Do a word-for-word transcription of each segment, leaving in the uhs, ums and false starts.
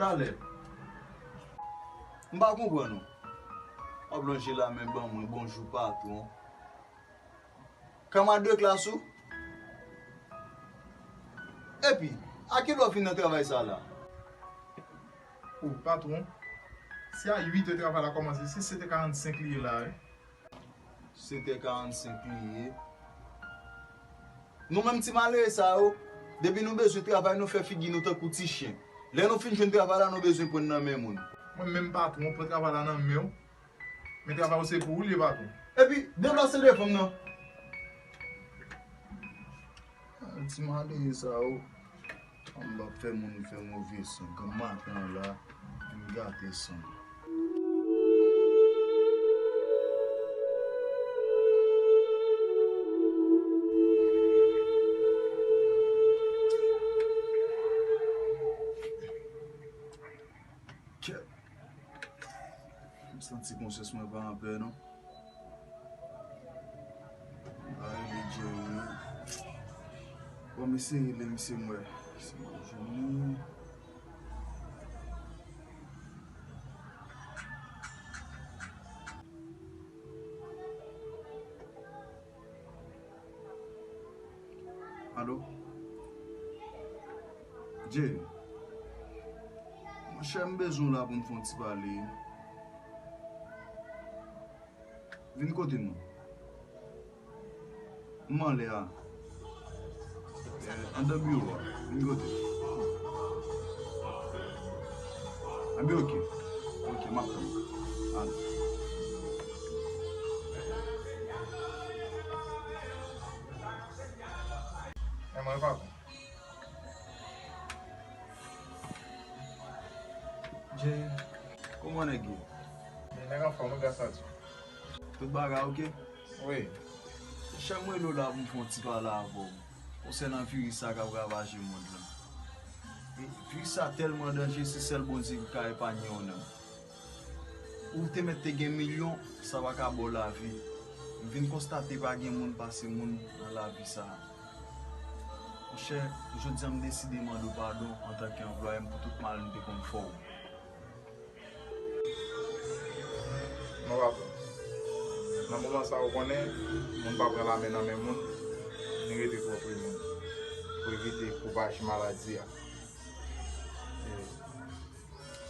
Talè. M pa konprann ou. W ap lonje lamen ban mwen, bonjou patwon. Kanmad de klas ou? Epi, a kilè w fin nan travay sa la? O, patwon, se a uit è travay la kòmanse, se sèt è karannsenk li ye la, wi. Sèt è karannsenk li ye. Nou menm ti malere sa yo, depi nou bezwen travay, nou fè figi nou tankou ti chen. Lè nou fin jwenn travay la, nou bezwen pran nan men moun. Mwen menm patwon, pran travay la nan men w. Men travay ou se pou ou l ye, patwon. Epi, deplase devan m nan. Ti malere sa yo. Ann ap fè moun fè move san. Granm maten an la, vin gate san. Kèt. M santi konsyans mwen pa anpè, non. Ay, Bondye, wi. Bon, m eseye rele misye, m wè si m ap jwenn li. Alo? Jay, monchè, m bezwen w la pou n fè yon ti pale. Vin kote m non. M anlè a. Eh, anndan biwo a. Vin kote m. Anben, oke. Oke, m ap tann ou. Ale. E mwen, patwon. Jay, kòman nèg yo? Men nèg anfòm, wi, gras a Dye. Tout bagay oke? Wi. Chè, m rele w la pou m fè yon ti pale avè w konsènan viris sa k ap ravaje mond lan. E viris sa tèlman danje, se sèl Bondye ki ka epanye yon nanm. Ou te mèt te gen milyon, sa pa ka ba w lavi. M vin konstate pa gen moun pase moun nan lavi sa a. Monchè, jodi a m deside mande w padon antanke anplwaye m pou tout mal m te konn fè w. Non, patwon. Nan moman sa, ou konnen, moun pa pran lame nan men moun, ni rete twò pre moun, pou evite pwopaje maladi a. E,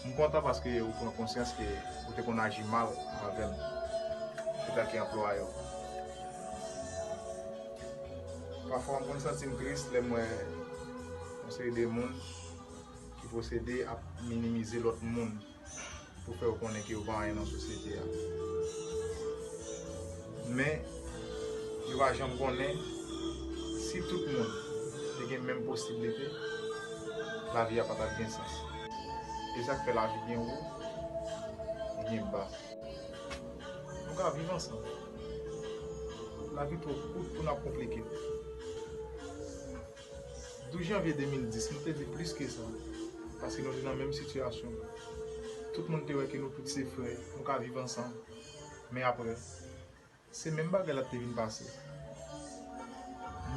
m kontan paske ou pran konsyans ke ou te konn aji mal avè m, antanke anplwaye w. Pafwa, m konn santi m tris lè m wè yon seri de moun ki posede ap minimize lòt moun pou fè yo konnen ke yo pa anyen nan sosyete a. Men, yo pa janm konnen, si tout moun te gen menm posiblite, lavi a pa t ap gen sans. E sa k fè lavi gen wo, li gen ba. Nou ka viv ansanm. Lavi twò kout pou n ap konplike l. Douz janvye de mil dis, nou te di plis ke sa, paske nou te nan menm sitiyasyon. Tout moun te wè ke nou tout se frè, nou ka viv ansanm. Men apre, se menm bagay la te vin pase.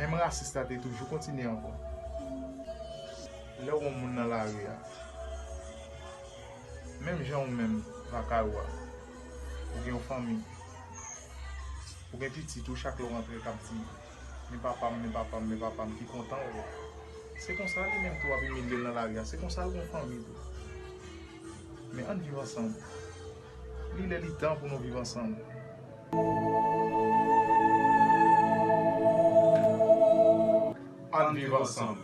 Menm rasis la te toujou kontinye ankò. Lè w wè yon moun nan lari a, menm jan ou menm, lakay ou a, ou gen yon fanmi, ou gen pitit ou, chak lè w rantre, k ap di, "Men papa m, men papa m, men papa m," ki kontan ou. Se konsa li menm tou ap imilye l nan lari a. Se konsa l gon fanmi tou. Men ann viv ansanm. Li lè li tan pou nou viv ansanm. Ann viv ansanm.